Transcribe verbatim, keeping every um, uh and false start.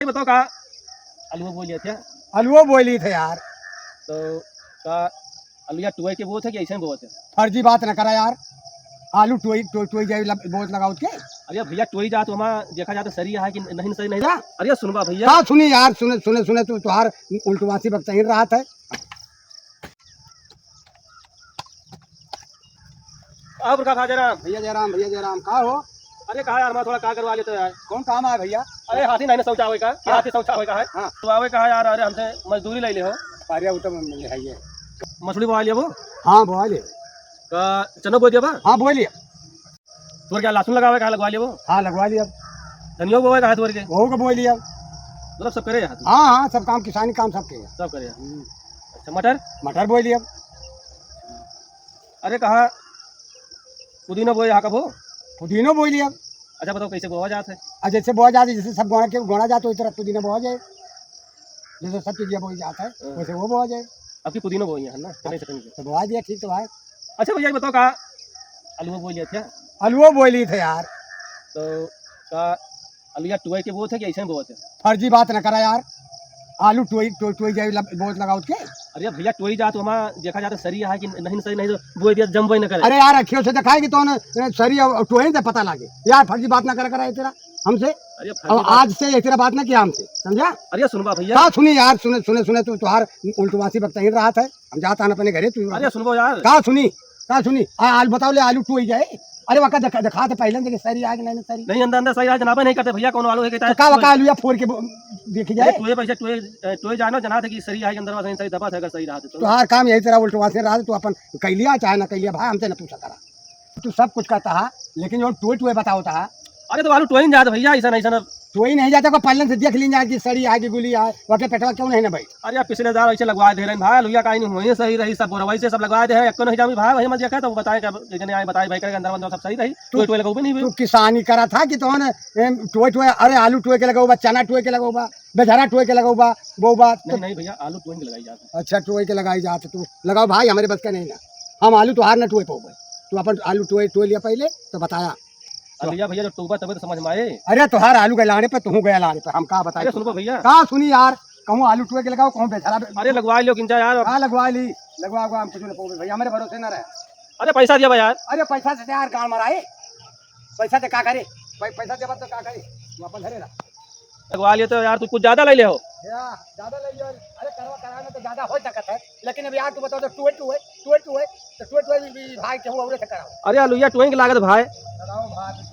ये बताओ का, अलुआ बोई लिया था? अलुआ बोई ली थे यार। तो का अलुआ टोई के बोत है कि ऐसे ही बोत है? फर्जी बात न करा यार, आलू टोई, टोई, टोई जाए लब-, बोत लगाओ के। अरे भैया, टोई जात वहाँ देखा जात सरी है कि नहीं, सरी नहीं। क्या? अरे सुनबा भैया। का सुनी यार, सुने, सुने, सुने, तू तुहार उल्टवासी बकतहीन रहत है। अब का खा जयराम? भैया जयराम, भैया जयराम, का हो? अरे कहा यार, मैं थोड़ा का करवा लेते यार। कौन काम है भैया? अरे हाथी नहीं शौचा होए का? हाँ। हाथी शौचा होए का है? हाँ। तो आवे कहा यार, अरे हमसे मजदूरी ले ले हो। अरे वो तो मिल है ये। मसूरी बोआ लिया वो? हाँ, बोआ लिया। का चनो बोई दिया बा? हाँ, बोआ लिया। तोर क्या लहसुन लगावे का, लगवा लिया वो? हाँ, लगवा लिया। धनिया बोवे का है तोर के? वहू का बोई लिया। मतलब सब करे यहाँ तू? हाँ, हाँ, सब काम, किसानी काम सब के। सब करे यहाँ। हम्म। अच्छा, मटर? मटर बोई लिया। अरे कहा पुदीना बोए यहाँ कब हो? पुदीनो बोई लिया। अच्छा बताओ कैसे बोआ जात है? अच्छा, जैसे बोआ जात है, जैसे सब गोड़ा के गोड़ा जात है, वही तरह पुदीना बोआ जाए। जैसे सब चीज़ बोई जात है, हाँ। वैसे वो बोआ जाए। अब की पुदीना बोई है ना, चले से कहीं। तो बोआ दिया, ठीक तो है। अच्छा भैया, ये बताओ का अलुआ बोई लिया था? अलुआ बोई ली थे यार। तो का अलुआ टोई के बोत है कि ऐसे ही बोत है? फर्जी बात न करा यार, आलू टोई, टोई, टोई जाए लब-, बोत लगाओ के। अरे भैया, टोई जात वहाँ देखा जाता सरी है कि नहीं, सरी नहीं तो बोई दिया, जमबे न करे। अरे यार, अखियों से दिखाए कि तो न, ए, सरी और, और टोई से पता लागे यार, फर्जी बात न करा, करा है तेरा हमसे। अरे फर्जी अब बात आज से ये तेरा बात ना किया हमसे, समझा? अरे सुनबा भैया। का सुनी यार, सुने, सुने, सुने, तू तुहार उल्टवासी बकतहीन रहत है। हम जाता हन अपने घरे, तू अरे सुनबो यार। का सुनी, का सुनी? आ, आलू बताओ ले, आलू टोई जाए। अरे वका देखा, देखा तो पहले देखे सरी आगे नहीं सरी। नहीं, अंदर, अंदर सही रहा जनाबे नहीं करते भैया, कौन आलू है कहता तो है का वका आलू या फोड़ के बो-, देखी अरे जाए। टोए पैसे टोए, ए, टोए जानो जना थे कि सरी आगे अंदर सही दबा था अगर सही रहा तो। तुहार काम यही तेरा उल्टवासी रहा, तू अपन कैलिया चाहे ना कैलिया भाई, हमसे ना पूछा करा। तू सब कुछ कहता है, लेकिन जो टोए टोए बताओ था। अरे तो आलू टोई नहीं जाता भैया, ऐसा नहीं, ऐसा ना। टोई नहीं जाता, को पहले से देख लीन जाए कि सड़ी आए कि गुली आए, वके पेटवा क्यों नहीं ना भाई? अरे यार, पिछले दार ऐसे लगवा दे रहे हैं भाई, लुइया काहे नहीं हुई है, सही रही, सब बोरवाई से सब लगवा दे हैं, एक तो नहीं जामी भाई, वही मत देखा तो बताए क्या, लेकिन आए बताए भाई, करे अंदर अंदर सब सही रही, टोए टोए लगाओ भी नहीं भाई। तू किसानी करा था कि तोहन, एम, टोए टोए, अरे आलू टोए के लगाओ बा, चना टोए के लगाओ बा, बेझरा टोए के लगाओ बा, बो बा, तो नहीं, नहीं भैया, आलू टोए के लगाई जाता। अच्छा, टोए के लगाई जाता, तू लगाओ भाई, हमारे बस का नहीं ना, हम आलू तुहार ना टोए पाओ भाई, तू अपन आलू टोए, टोए लिया पहले तो बताया। अरे भैया, भैया, जब टोबा तबे तो समझ में आए। अरे, तोहार आलू गए लाड़े पे, तू गया लाड़े पे, हम का बताए अरे, तू? सुनबो भैया। का सुनी यार, कहूँ आलू टुए के लगाओ, कहूँ बेचारा बे-, अरे, लगवा लियो किंचा यार। हाँ, लगवा ली, लगवा, लगवा, हम कुछ नहीं पाओगे भैया, हमारे भरोसे ना रहे। अरे, पैसा दिया बा यार। अरे, पैसा से यार गाड़ मराए, पैसा से का करे, पै-, पैसा देबा तो का करे, तू अपन घरे रह। लगवा लियो तो यार, तू कुछ ज्यादा ले ले हो। या, ज्यादा ले लियो। अरे, करवा करावे में तो ज्यादा हो सकत है, लेकिन अब यार, तू बताओ तो टुए टुए, टुए टुए, तो टुए टुए भी, भी भाई केहू औरे से कराओ। अरे, अलुइया टुए के लागत भाई। लगाओ भाई।